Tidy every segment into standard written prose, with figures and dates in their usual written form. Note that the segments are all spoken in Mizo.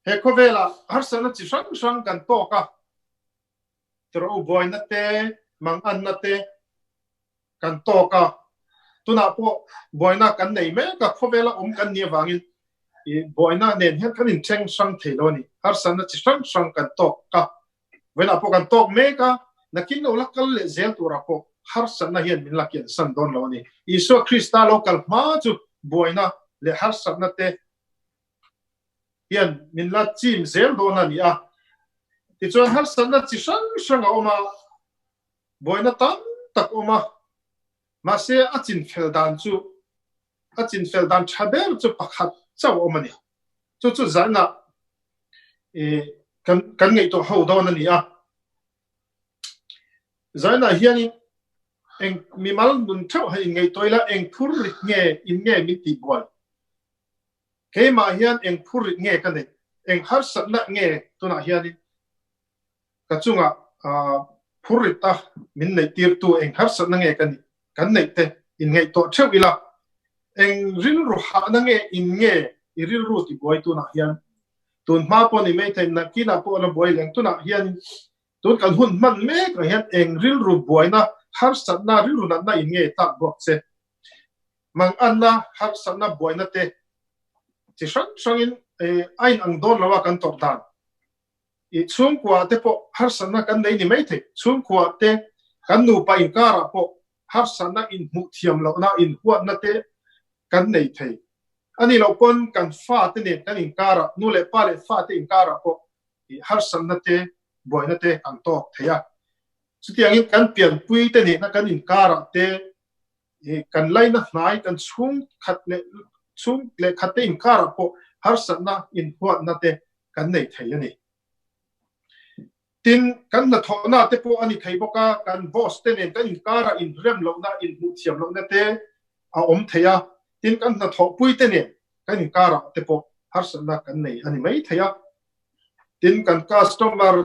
He khawvelah harsatna chi hrang hrang kan tawk a, tiro buaina te, manganna te kan tawk a, tunah pawh buaina kan nei mek a, khawvela awm kan nih avangin buaina nen hian kan inthleng hrang thei lo a ni. Harsatna chi hrang hrang kan tawk a, Vawiinah pawh kan tawk mek a, nakin lo la kal leh zel turah pawh harsatna hian min la kiansan dawn lo a ni. Isua Krista lo kal hma chu buaina leh harsatna te hian min la chim zel dawn a ni a. Tichuan harsatna chi hrang hrang a awm a, buaina tam tak awm a, mahse a chinfel dan chu a chinfel dan tha ber chu pakhat chauh a awm a ni. Chu chu zanah kan kan ngaihtuah ho dawn a ni a. Zanah hianin eng mimal nun theuh ha inngaihtuah ila eng phur rit nge in nge min tih buai. Keimah hian eng phur rit nge ka neih, eng harsatna nge tunah hianin Ka chungah phur rit a min neih tirtu eng harsatna nge ka nih kan neih te inngaihtuah theuh ila, eng rilru hahna nge in nge i rilru ti buai tunah hian tun hma pawh ni mai thei nakinah pawh la buai leng tunah hian tun kan hun hman mek ah hian eng rilru buaina harsatna rilru natna in nge tlak buak che manganna harsatna buaina te chi hrang hrangin a inang dawn lo a kan tawrh dan. I chhungkua te pawh harsatna kan nei ni mai thei. Chhungkua te kan nupa inkarah pawh harsatna inhmuh thiam lohna, inhuatna te kan nei thei. A nih loh pawn kan fate nen kan inkarah, nu leh pa leh fate inkarah pawh harsatna te, buaina te kan tawk thei a. Chutiangin kan pianpui te nena kan inkarah te kan laina hnai, kan chhungkhat leh chhung leh khat te inkarah pawh harsatna, inhuatna te kan nei thei a ni. Tin, kan hnathawhna te pawh a ni thei bawk a, kan boss te nen kan inkarah inrem lohna, inhmuh thiam lohna te a awm thei a, tin kan hnathawhpui te nen kan inkarah te pawh harsatna kan nei a ni mai thei a. Tin, kan customer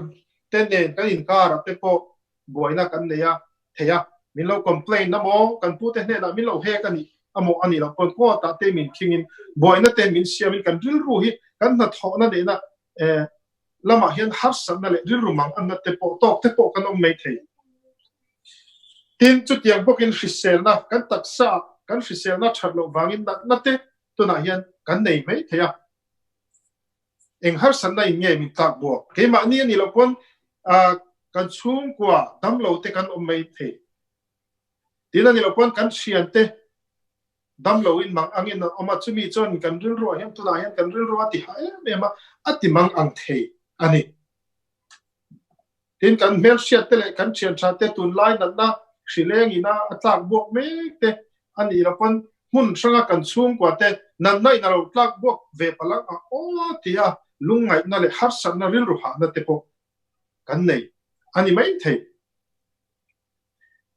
te nen kan inkarah te pawh buaina kan nei a thei a, min lo complain a maw, kan pute hnenah min lo hek a nih a maw a nih loh pawn court ah te min khingin buaina te min siamin kan rilru hi kan hnathawhna nehna lamah hian harsatna leh rilru mang anna te pawh tawk te pawh kan awm mai thei. Tin, chutiang bawkin hriselna kan taksa kan hriselna that loh vangin natna te tunah hian kan nei mai thei a. Eng harsatna in nge min tlak buak? Keimahni a nih loh pawn kan chhungkua damlo te kan awm mai thei. Tin a nih loh pawn kan thiante damlo in mang angin an awm a, chumi chuan kan rilruah hian tunah hian kan rilru a ti hah em em a, a ti mang ang thei a ni. Tin, kan hmelhriat te leh kan thian tha te tunlai natna hrileng ina a tlak buak mek te a nih loh pawn hmun hranga kan chhungkua te natna in a lo tlak buak ve palh ang a aw tia lungngaihna leh harsatna rilru hahna te pawh kan nei a ni maithei.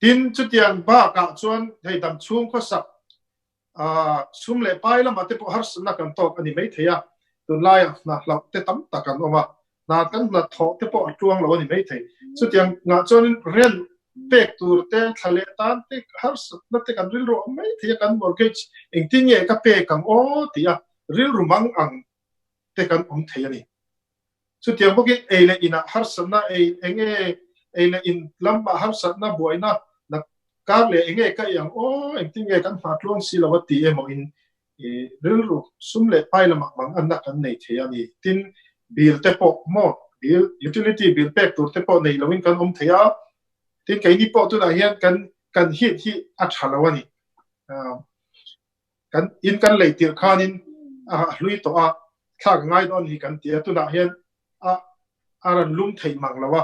Tin, chutiang bakah chuan hei damchhung khawsak Sum leh pai lamah te pawh harsatna kan tawk a ni maithei a, tunlaiah hna hlauh te tam tak an awm a, hna kan hna thawh te pawh a tluang lo a ni maithei. Chutiang ngah chuanin rent pek tur te, thla leh tan te harsatna te kan rilru a awm maithei a, kan mortgage engtin nge ka pek ang aw tih a rilru mang ang te kan awm thei a ni. Chutiang bawkin ei leh inah harsatna ei eng nge ei leh in lamah harsatna buaina na kar leh eng nge ka ei ang aw engtin nge kan hma tluang si lo a ti emaw in i rilru sum leh pai lamah mang anna kan nei thei a ni. Tin, bill te pawh maw bill utility bill pek tur te pawh nei loin kan awm thei a, tin keini pawh tunah hian kan kan heat hi a tha lo a ni. Kan in kan lei tirh khanin a hlui tawh a, thlak ngai dawn hi kan ti a, tunah hian a a rawn lum theih mang lo a,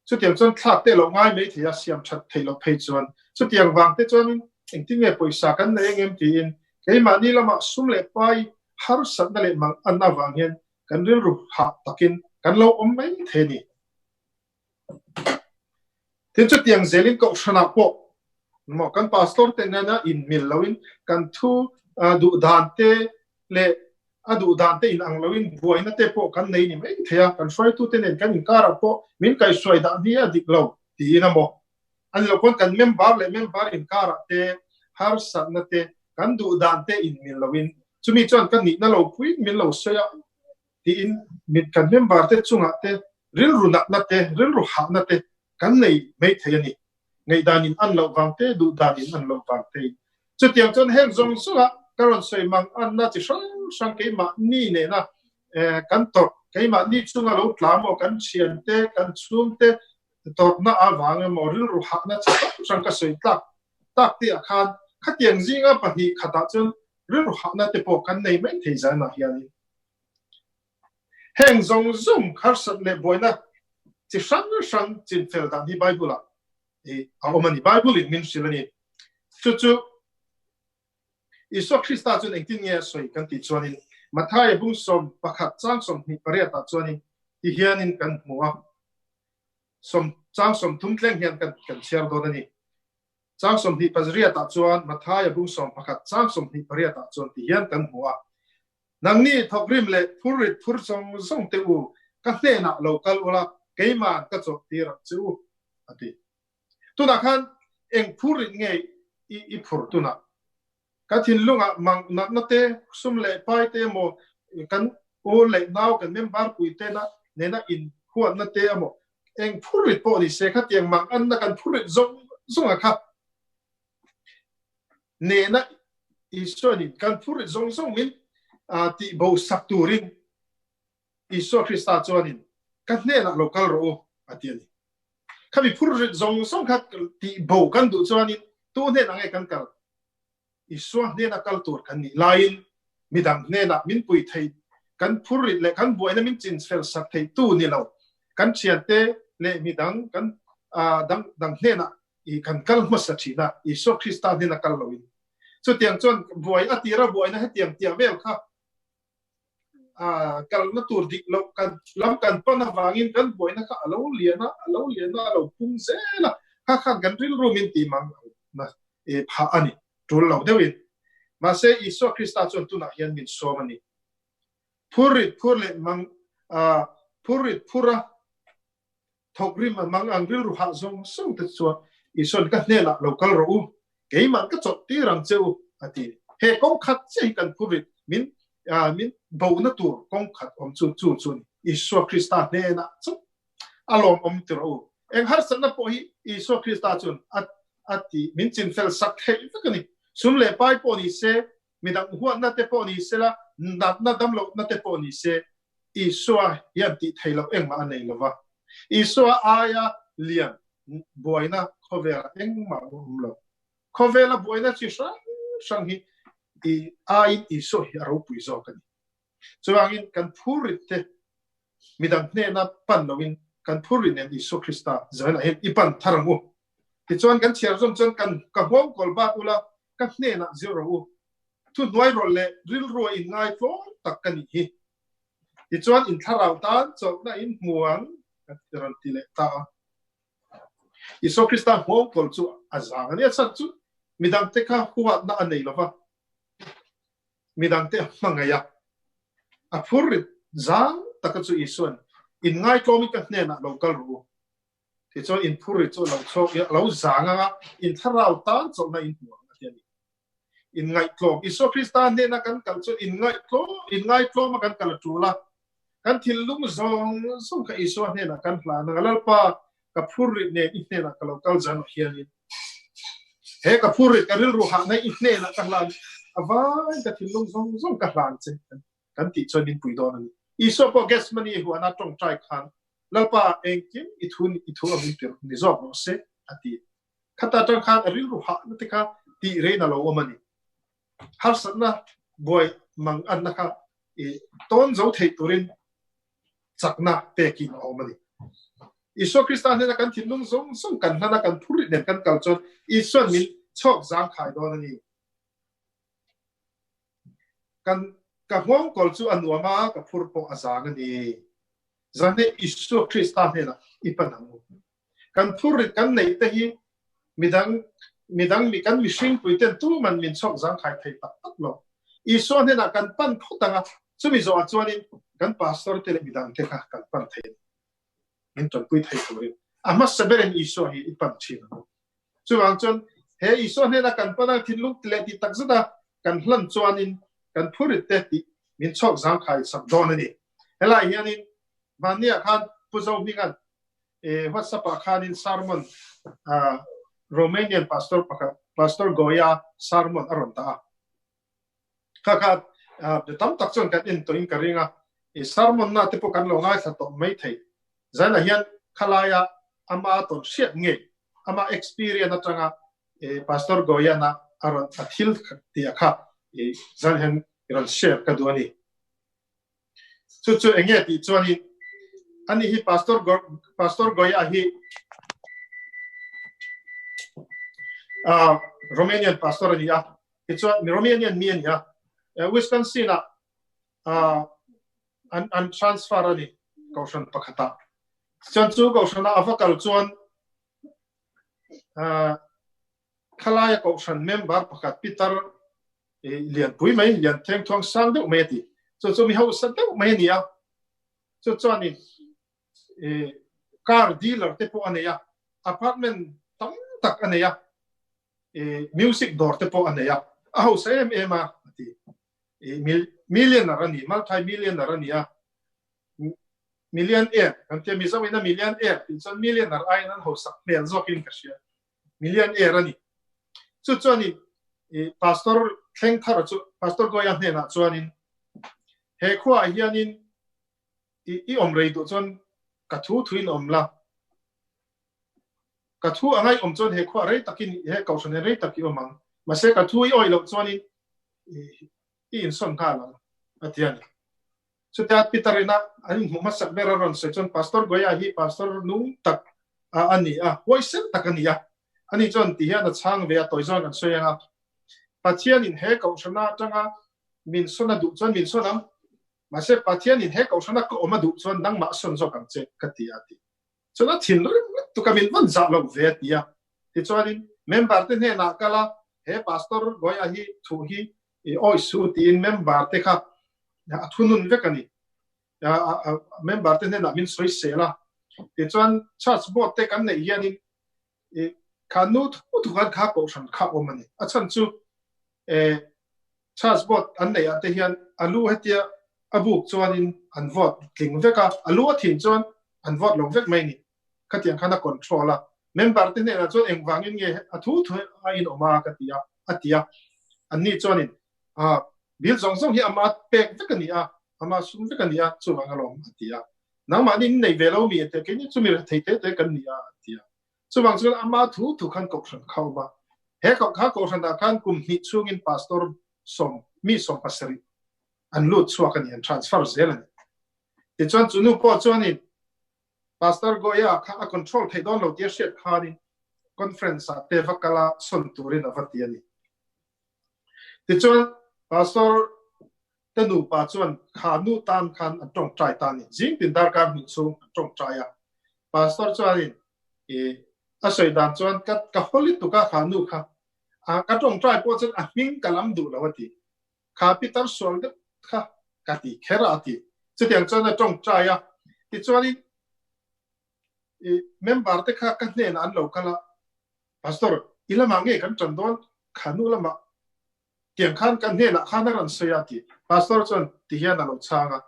chutiang chuan thlak te loh ngai mai thei a, siam that theih loh phei chuan chutiang vang te chuanin engtin nge pawisa kan nei engem tiin keimahni lamah sum leh pai harsatna leh mang an avang hian kan rilru hah takin kan lo awm mai thei a ni. Tin chutiang zelin kohhranah pawh maw kan pastor te nena inmil loin kan thu duh dan te leh a duh dan te inang loin buaina te pawh kan nei ni mai thei a, kan hruaitu te nen kan inkarah pawh min kaihhruai dah hi a dik lo tiin a maw a ni lo pawn kan member leh member inkarah te harsatna te kan duh dan te inmil loin chumi chuan ka nihna lo puiin min lo sawi a. Tiin mit kan member te chungah te rilru natna te, rilru hahna te kan nei mai thei a ni. Ngaihdan in an loh vang te, duhdan in an loh vang te in. Chutiang chuan heng zawng zawngah ka rawn sawi mang anna chi hrang hrang keimahni nena kan tawrh, keimahni chunga lo tla maw, kan thiante, kan chhungte tawrhna avang emaw rilru hahna chi hrang hrang ka sawi tlak tak te ah khan khatiang zinga pahnih khatah chuan rilru hahna te pawh kan nei mai thei zanah hianin heng zawng zawng harsat leh buaina chi hrang hrang chinfel dan hi Bible ah a awm a ni. Bible in min hrilh a ni. Chu chu Isua Krista chuan engtin nge a sawi kan tih chuanin Mathaia bung 11 chang 28 ah chuanin ti hianin kan hmu a. Sawm chang 30 tleng hian kan kan chhiar dawn a ni. Chang 28 ah chuan Mathaia bung 11 chang 28 ah chuan ti hian kan hmu a. Nangni thawkrim leh phurrit phur zawng zawng te u, ka hnenah lo kal ula, keima'n ka chawlh tir ang che u, a ti. Tunah khan eng phurrit nge i i phur tunah? Ka thinlungah mang natna te, sum leh pai te emaw, kan u leh nau kan member pui te na nena in huatna te emaw, eng phurrit pawh ni se khatiang mang anna kan phurrit zawng zawng a kha nena Isuanin kan phurrit zawng zawng min tih bo sak turin Isua Krista chuanin ka hnenah lo kal rawh u a ti a ni. Khami phurrit zawng zawng kha tih bo kan duh chuanin tu hnenah nge kan kal? Isua hnena kal tur kan nih laiin midang hnenah min pui thei, kan phurrit leh kan buaina min chinchhel sak thei tu ni lo, kan thiante leh midang kan dang dang hnenah i kan kal hmasa thin a, Isua Krista hnena kal loin. Chutiang chuan buai a tira buaina hetiang tiah vel kha kalna tur dik loh kan lam kan pan avangin kan buaina kha a lo lian a, a lo lian a, a lo pung zel a, kha khan kan rilru min tih mang na phah a ni, tul lo deuhin. Mahse Isua Krista chuan tunah hian min sawm a ni. Phurrit phur leh mang phurrit phur a thawk rim a mang ang rilru hah zawng zawng te chuan Isua'n ka hnenah lo kal rawh u, keimah ka chawlh tir ang che u, a ti. He kawng khat chiah hi kan phurrit min min bona tur kawng khat awm chu chu chu a ni. Isua Krista hnenah chauh a lawmawm ti rawh u. Eng harsatna pawh hi Isua Krista chuan a a ti min chinfel sak theih vek a ni. Sum leh pai pawh ni se, midang huatna te pawh ni sela, natna damlohna te pawh ni se, Isua hian tih theih loh engmah a nei lova. Isua aia lian buaina khawvelah engmah a awm lo. Khawvela buaina chi hrang hrang hi i aiin Isua hi a ropui zawk a ni. Chuvangin kan phurrit te midang hnena pan loin kan phurrit nen Isua Krista zawnah hian i pan thar ang u. Tichuan kan chhiar zawm chuan kan ka nghawngkawl bak ula ka hnenah zir rawh u. Thuhnuai rawlh leh rilrua inngai tlawm tak ka nih hi. Tichuan in thlarau tan chawlhna in hmu ang ka rawn ti leh ta a. Isua Krista nghawngkawl chu a zang a ni. A chhan chu midangte kha huatna a nei lova, midangte a hmangaih a. A phurrit zang taka chu Isua'n, Inngaitlawmin ka hnenah lo kal rawh u. Tichuan in phurrit chu a lo chhuak i a lo zang ang a, in thlarau tan chawlhna in hmu ang a ti a ni. Inngaihtlawm, Isua Krista hnena kan kal chu inngaihtlawm, inngaihtlawma kan kal a tul a. Kan thinlung zawng zawng kha Isua hnenah kan hlan ang a, Lalpa, ka phurrit nen i hnenah ka lo kal zan hianin he ka phurrit ka rilru hahna i hnenah ka hlan a vain ka thinlung zawng zawng ka hlan che kan tih chuan min pui dawn a ni. Isua pawh Gethsemane huana tawngtai khan Lalpa engkim i thu i thu a min tirh ni zawk rawh se a ti. Khata atang khan a rilru hahna te kha tih rein a lo awm a ni. Harsatna buai mang anna kha i tawn zo theih turin chakna pekin a awm a ni. Isua Krista hnena kan thinlung zawng zawng kan hlana kan phurrit nen kan kal chuan Isua'n min chhawk zangkhai dawn a ni. Kan ka nghawngkawl chu a nuam a, ka phur pawh a zang a ni. Zan hi Isua Krista hnenah i pan ang u. Kan phurrit kan neih te hi midang midang mi kan mihring pui ten tuman min chhawk zangkhai thei tak tak lo. Isua hnenah kan pan phawt ang a, chumi zawhah chuanin kan pastor te leh midang te kha kan pan thei a ni. Min tanpui thei turin a hmasa berin Isua hi i pan thin ang u. Chuvang chuan he Isua hnena kan pan a, thinlung ti leh tih takzet a kan hlan chuanin kan phurit te tih min chhawk zangkhai sak dawn a ni. Helai hianin Vania khan Pu Zohminga'n WhatsApp ah khanin sermon Romanian pastor pakhat Pastor Goya sermon a rawn dah a. Kha kha tam tak chuan kan en tawhin ka ring a, i sermon na te pawh kan lo ngaithla tawh mai thei. Zainah hian khalaia ama tawn hriat ngei, ama experience atanga Pastor Goyana a rawn a thil tih a kha i zan hian i rawn share ka duh a ni. Chu chu eng nge tih chuanin ani hi Pastor Pastor Goya hi Romanian pastor a ni a, tichuan Romanian mi a ni a, Wisconsin ah an an transfer a ni kohhran pakhatah. Tichuan chu kohhranah a va kal chuan Khalaia kohhran member pakhat Peter lianpui mai, lian theng thuang sang deuh mai a ti. Chu chu mi hausa deuh mai a ni a. Chu chuanin car dealer te pawh a nei a, apartment tam tak a nei a, music dawr te pawh a nei a, a hausa em em a a ti. Millionaire a ni, multi millionaire a ni a. Million air kan tia Mizo in a million air tih chuan millionaire aiin an hausak hmel zawkin ka hria. Million air a ni. Chu chuanin Pastor thleng thar chu Pastor Goya hnenah chuanin he khuaah hianin i awm rei duh chuan ka thu thuin awm la. Ka thu a ngaihawm chuan he khuaah rei takin he kohhran hian rei tak i awm ang. Mahse ka thu i awih loh chuanin i insawn nghal ang a ti a ni. Chutia Peter ina an inhmuh hmasak ber a rawn sawi chuan Pastor Goya hi pastor nung tak a ni a, huaisen tak a ni a. Ani chuan ti hian a chhang ve a, tawi zawng kan sawi ang a. Pathianin he kohhrana atanga min sawn a duh chuan min sawn ang. Mahse Pathianin he kohhrana ka awm a duh chuan nangmah sawn zawk ang che ka ti a ti. Chuan a thinrim lutuk a, min vawn zah lo ve a ti a. Tichuanin member te hnenah kal a, he Pastor Goya hi thu hi i awih su tiin member te kha a thunun vek a ni. Member te hnenah min sawi sel a. Tichuan church board te kan neih hianin kha nu thu thu khan kha kohhran kha awm a ni. A chhan chu church board an neih ah te hian a lu hetia a buk chuanin an vote tling vek a, a lu a thin chuan an vote lo vek mai a ni. Khatiang khan a control a. Member te hnenah chuan engvangin nge a thu thu a inawm a ka ti a, a ti a. Anni chuanin bill zawng zawng hi ama pek vek a ni a, ama sum vek a ni a, chuvang alawm a ti a. Nangmahni in nei ve lo mi te keini chu mi rethei te te kan ni a, a ti a. Chuvang chuan ama thu thu khan kohhran kha awm a. He kha kohhranah khan kum hnih chhungin pastor sawm, mi 70 an lut chhuak a ni, an transfer zel a ni. Tichuan chu nu pawh chuanin Pastor Goya kha a control theih dawn lo tih a hriat khanin conference ah te va kal a sawn turin a va ti a ni. Tichuan Pastor te nupa chuan kha nu tan khan an tawngtai ta a ni. Zing tin darkar hnih chhung an tawngtai a. Pastor chuanin i a sawi dan chuan ka ka haw lutuk a kha nu kha a ka tawngtai pawh chuan a hming ka lam duh lo a ti. Kha Peter sual deuh kha ka ti kher a ti. Chutiang chuan a tawngtai a. Tichuanin i member te kha ka hnenah an lo kal a, Pastor, i lamah nge kan tan dawn? Kha nu lamah tiang khan kan hnenah khan a rawn sawi a ti. Pastor chuan ti hian a lo chhang a,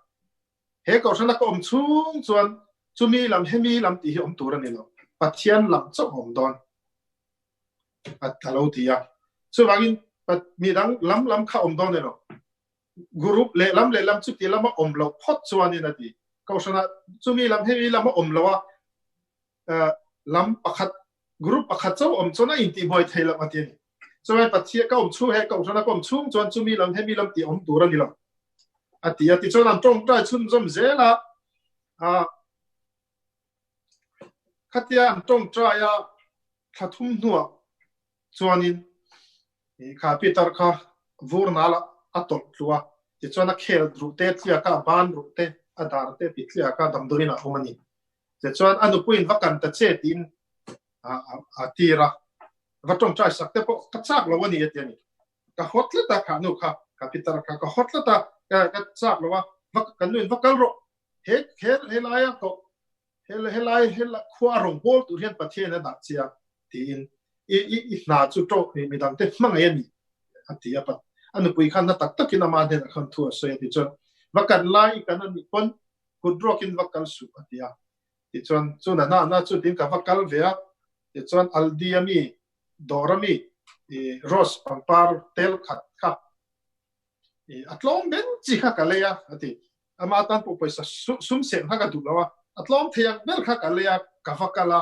He kohhrana ka awm chhung chuan chumi lam hemi lam tih hi awm tur a ni lo, Pathian lam chauh a awm dawn a lo ti a. Chuvangin mi dang lam lam kha awm dawn elo, group lehlam lehlam chuti lama awm loh phawt chuanin a ti. Kohhranah chumi lam hemi lam a awm lo a, lam pakhat group pakhat chauh awm chuan a intihbuai thei loh a ti a ni. Chuvangin Pathian ka awm chhung he kohhrana ka awm chhung chuan chumi lam hemi lam tih awm tur a ni lo a ti a. Tichuan an tawngtai chhunzawm zel a, khatia an tawngtai a thla thum hnuah chuanin kha Peter kha vur nal a tawlh tlu a, tichuan a khel ruh te tliak a, ban ruh te, a dar te ti tliak a, damdawiin a awm a ni. Tichuan a nupuiin va kan ta che tiin a tir a, va tawngtai sak te pawh ka chak lo a ni a ti a ni. Ka haw tlat a kha nu kha, kha Peter kha ka haw tlat a, ka chak lo a, va kan nuin va kal rawh, he he helaia tawh he helai khua a rawn bawl tur hian Pathian a dah che a tiin i i i hna chu tawh i midang te hmangaih a ni a ti a a nupui khan na tak takin ama hnenah khan thu a sawi a ti chuan va kan lai i kan a nih pawn Kut ruakin va kal suh a ti a. Tichuan, chu na na na chu tiin ka va kal ve a. Tichuan, Aldi a mi, dawr a mi, rose pangpar tel khat kha a tlawm ben chi kha ka lei a, a ti. Ama tan pawh pawisa sum sem kha ka duh lo a, a tlawm thei ang ber kha ka lei a, ka va kal a.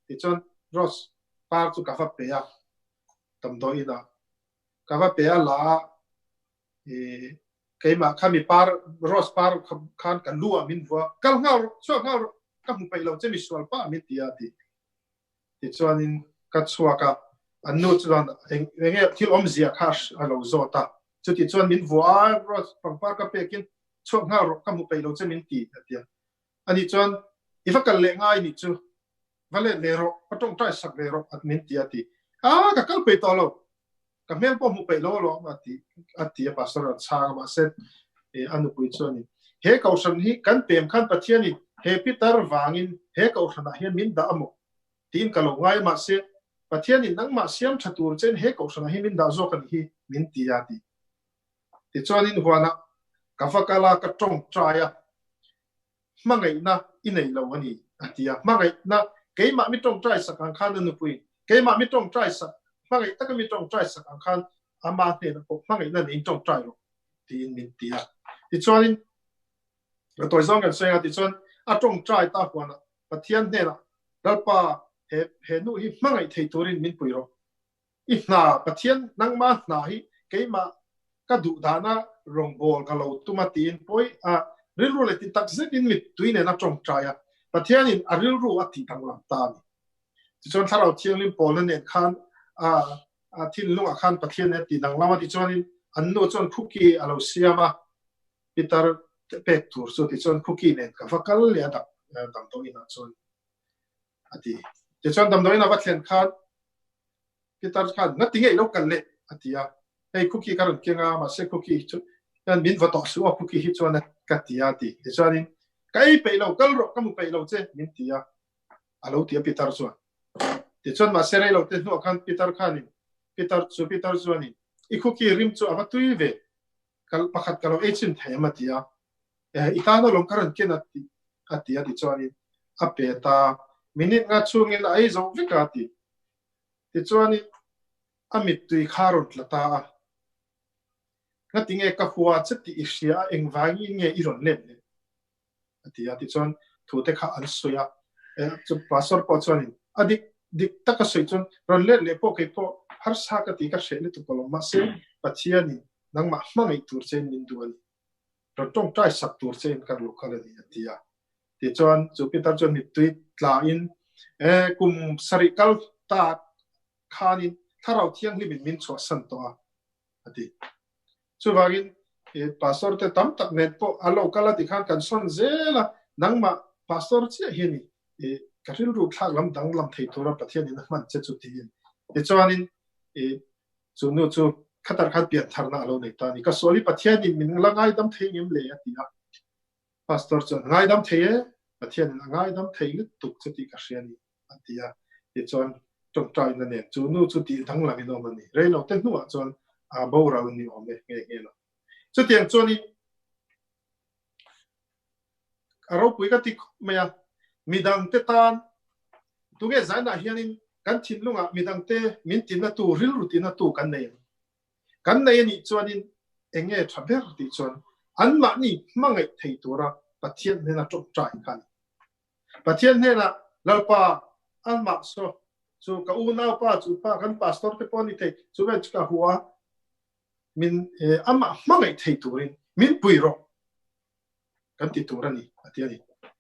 Tichuan, rose par chu ka va pe a, damdawi inah ka va pe a, la a, keimah kha mi par rose par khan ka lu ah min vua kal nghal rawh chhuak nghal rawh ka hmu peih lo che mi sual pa min ti a ti tichuanin ka chhuak a an nu chuan eng enge thil awmzia kha a lo zawt a chuti chuan min vua a rose pangpar ka pekin chhuak nghal rawh ka hmu peih lo che min ti a ti a ani chuan i va kal leh ngai ni chu va let ve rawh ka tawngtai sak ve rawh at min ti a ti a ka kal peih tawh lo ka hmel pawh hmu peih lo alawm a ti a ti a pastor a chhang a mahse a nupui chuanin he kohhran hi kan pem khan Pathianin he pitar vangin he kohhranah hian min dah amaw tiin ka lo ngai a mahse Pathianin nangmah siam tha tur chen he kohhranah hi min dah zawk a nih hi min ti a ti tichuanin huanah ka va kal a ka tawngtai a hmangaihna i nei lo a ni, a ti a. Hmangaihna, keimah mi tawngtai sak ang khan a nupui, keimah mi tawngtai sak, hmangaih taka mi tawngtai sak ang khan ama hnenah pawh hmangaihna neiin tawngtai rawh, tiin min ti a. Tichuanin, ka tawi zawng kan sawi a, tichuan a tawngtai ta huanah Pathian hnenah, Lalpa, he he nu hi hmangaih thei turin min pui rawh. I hna, Pathian nangma hna hi keimah ka duh dana rawngbâwl ka lo tum a tiin pawi a rilru leh ti tak zetin mittui nen a tawngtai a, Pathianin a rilru a tih danglam ta a ni. Tichuan Thlarau Thianghlim pawlna nen khan a a thinlungah khan Pathian a tih danglam a, tichuanin an nu chuan cookie a lo siam a, pitar pek tur chu tichuan cookie nen ka va kal leh a damdawiin ah chuan a ti. Tichuan damdawiin a va thlen khan Peter khan ngati nge i lo kal leh a ti a, hei cookie ka rawn keng a, mahse cookie hi chu hian min va tawh suh a, cookie hi chuan ka ti a ti. Tichuanin ka ei peih lo, kal rawh ka mu peih lo che min ti a, a lo ti a Peter chuan. Tichuan mahse rei lo te hnuah khan Peter khanin Peter chu Peter chuanin i cookie rim chu a va tui ve, kal pakhat ka lo ei chhin thei em a ti a, i tan alawm ka rawn ken a ti a ti a tichuanin a pe ta minute nga chhungin a ei zo vek a ti. Tichuanin a mittui kha a rawn tla ta a, Ngatinge ka hua che tih i hria a, engvangin nge i rawn let leh? a ti a. Tichuan thute kha an sawi a, chu pastor pawh chuanin a dik dik taka sawi chuan rawn let leh pawh kei pawh harsa ka ti ka hreh lutuk alawm, mahse Pathianin nangmah hmangaih tur chein min duh a ni, rawn tawngtai sak tur chein ka luh kal a ni a ti a. Tichuan chu Peter chuan mittui tlain e kum sarih kal ta khanin Thlarau Thianghlimin min chhuahsan tawh a a ti. Chuvangin pastor te tam tak nen pawh a lo kal a ti khan kan sawn zel a, nangmah pastor chiah hi a ni ka rilru thlak lam danglam thei tura Pathianin a hman che chu tiin. Tichuanin chu nu chu khatar khan piantharna a lo nei ta a ni. Ka sual hi Pathianin min la ngaidam thei ngem le a ti a. Pastor chuan ngaidam thei e, Pathianin a ngaidam thei lutuk chu tih ka hria a ni a ti a. Tichuan tawngtaina nen chu nu chu tih danglam in awm a ni. Reilo te hnuah chuan a boral ni awm e nghe nghe lo. Chutiang chuanin a ropui ka ti khawp mai a, midangte tan tunge zainah hianin kan thinlungah midangte min tinatu rilru tinatu kan nei ang. Kan nei a nih chuanin eng nge tha ber tih chuan anmahni hmangaih thei tura Pathian hnena tawngtai kha a ni. Pathian hnenah Lalpa anmah saw chu ka unaupa chu pa kan pastor te pawh a ni thei chu vel chu ka hua min amah hmangaih thei turin min pui rawh kan ti tur a ni a ti a ni.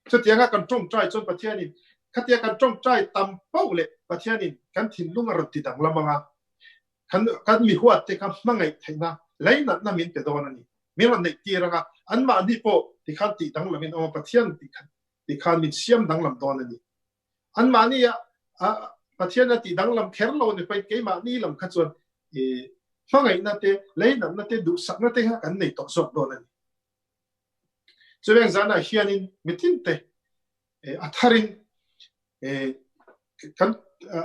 Chutianga kan tawngtai chuan Pathianin khatia kan tawngtai tam pauh leh Pathianin kan thinlung a rawn ti danglam anga kan kan mi huat te kha hmangaih theihna leinatna min pe dawn a ni. Min rawn neih tir anga anmahni pawh tikhan tih danglamin awm a, Pathian tikhan min siam danglam dawn a ni. Anmahni a Pathian a tih danglam kher lo ni pawhin keimahni lam kha chuan hmangaihna te, leinatna te, duhsakna te kha kan nei tawh zawk dawn a ni. Chuveng zanah hianin mitin te a tharin kan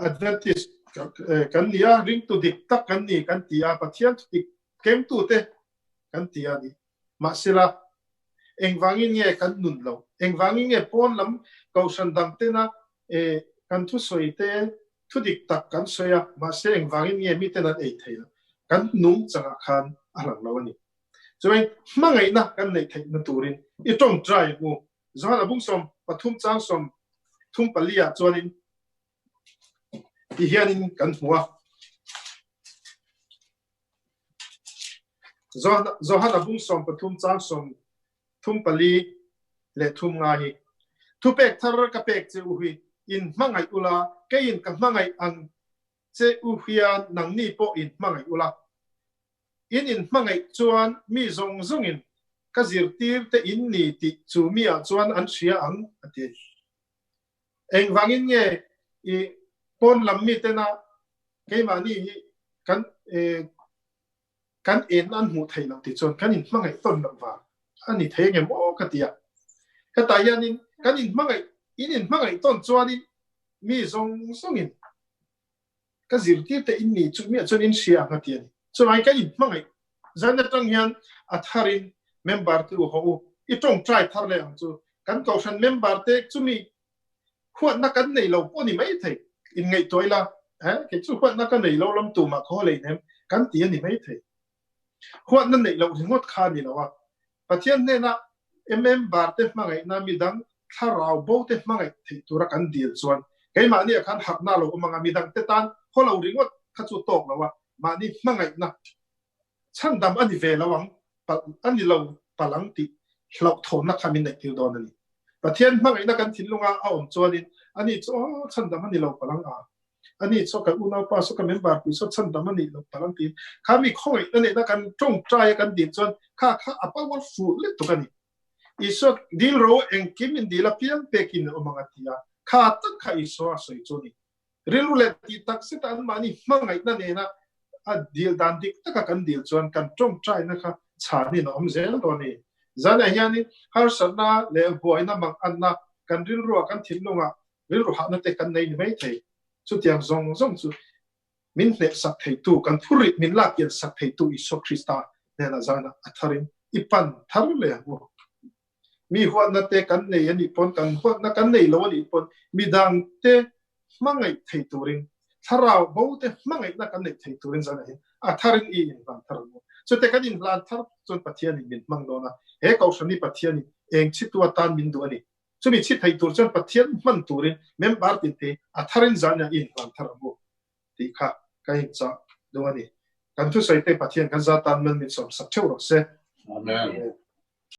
Adventist kan ni a, ringtu dik tak kan ni kan ti a, Pathian thudik kengtu te kan ti a ni. Mahsela, Engvangin nge kan nun loh? Engvangin nge pawn lam kohhran dang tena kan thusawi te thu dik tak kan sawi a, mahse engvangin nge miten an ei thei loh? Kan nung changah khan a lang lo a ni. Chuan hmangaihna kan neih theihna turin i tawngtai ang u. Johan a bung 13 chang 34 ah chuanin ti hianin kan hmu a. Johan a bung 13 chang 34 leh thum nga hi. Thupek thar ka pek che u hi in hmangaih ula, keiin ka hmangaih ang che u hian nangni pawh in hmangaih ula. In in hmangaih chuan mi zawng zawngin ka zirtir te in ni tih chu mi ah chuan an hria ang, a ti. Engvangin nge i pawn lam mi tena keimahni hi kan kan en an hmuh theih loh tih chuan kan inhmangaih tawn loh vang a ni thei angem aw ka ti a. Hetah hianin kan inhmangaih in inhmangaih tawn chuanin mi zawng zawngin ka zirtir te in ni chu miah chuan in hria ang a ti a ni. Chuvangin kan inhmangaih zan atang hian a tharin member te u haw u, i tawngtai thar leh ang chu. Kan kohhran member te chumi huatna kan nei lo pawh a ni maithei, inngaihtuah ila, eh, kei chu huatna ka nei lo lam tumah ka haw lei nem kan ti a ni maithei. Huatna neih loh ringawt kha a ni lo a, Pathian hnenah member te hmangaihna midang thlarau bo te hmangaih theih tura kan dil chuan keimahni ah khan harhna a lo awm ang a, midang te tan haw lo ringawt kha chu tawk lo a, mahni hmangaihna chhandam a ni ve lo ang, a ni lo palh ang tih hlauhthawnna kha min neih tir dawn a ni. Pathian hmangaihna kan thinlunga a awm chuanin ani chu aw chhandam a ni lo palh ang a, Ani saw kan unaupa saw ka member pui saw chhandam a nih loh tal an ti. Kha mi khawngaihna nehna kan tawngtai a kan dil chuan kha kha a powerful lutuk a ni. Isua dil ro engkim in dil apiang pekin a awm ang a ti a, kha tak kha Isua a sawi chu a ni. Rilru leh tih tak zeta anmahni hmangaihna nena a dil dan dik taka kan dil chuan kan tawngtaina kha chhanin a awm zel dawn a ni. Zanah hianin harsatna leh buaina manganna kan rilruah kan thinlungah rilru hahna te kan nei ni mai thei. Chutiang zawng zawng chu min hneh sak theitu, kan phurrit min lak kian sak theitu Isua Krista hnenah zanah a tharin i pan thar leh ang u. Mi huatna te kan nei a nih pawn, kan huatna kan nei lo a nih pawn, midangte hmangaih thei turin, thlarau bo te hmangaihna kan neih thei turin zanah hian a tharin i inhlan thar ang u. Chute kan inhlan thar chuan Pathianin min hmang dawn a, he Kohhran hi Pathianin eng chhitu atan min duh a ni. Chumi chhi thei tur chuan Pathian hman turin member tinte a tharin zan ah i inhlan thar ang u tih kha ka inchah duh a ni. Kan thusawi te Pathian kan za tan mal min sawmsak theuh rawh se. Amen.